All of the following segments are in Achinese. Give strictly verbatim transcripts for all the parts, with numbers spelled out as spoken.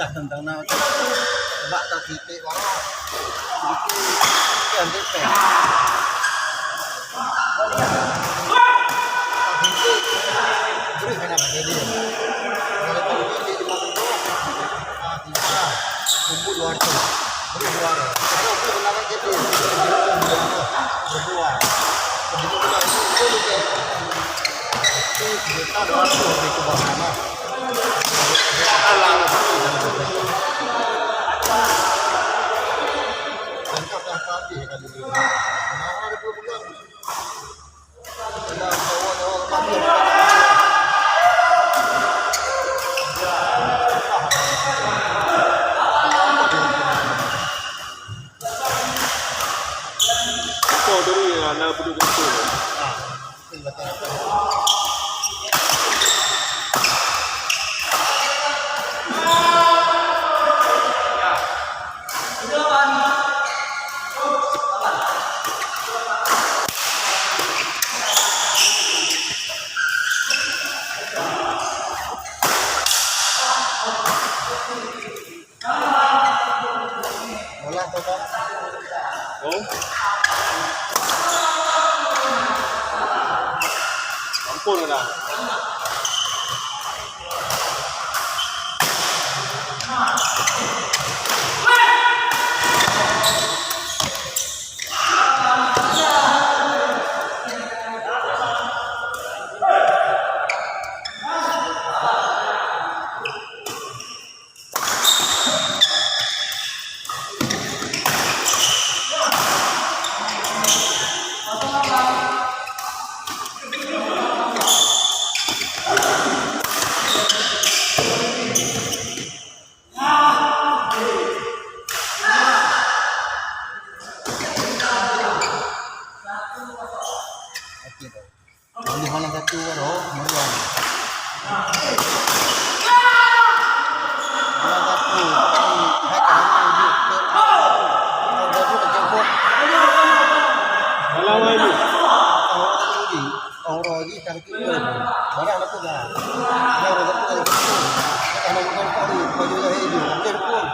Tentang na bak tak titik bawah. Itu yang titik. Beri kena bagi dia. Kalau tak titik di mana tu, ah, tiga. Kumpul dua ratus. Beri dua ratus. Kalau beri kena bagi dia. Berdua. Begitu pula itu, itu dia. Itu kita dua ratus lebih ke bawah sana. Oh. Ampun lah. Di mana satu baru, meriah. Mana satu, kan, hai, kan, Kalau lagi. Orang lagi, tapi barang aku dah. Dah, dah, dah, dah. Kalau bukan kau, kau juga hidup, mungkin pun.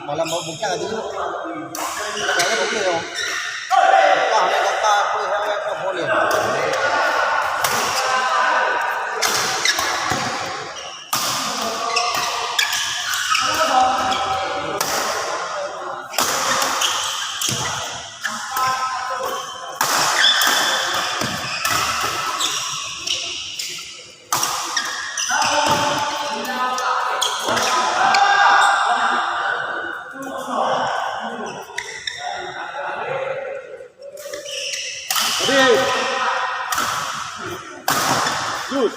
Malam mau buka tu. Kalau boleh, oh. Wah, mereka tak apa, apa boleh. Ready. Shoot.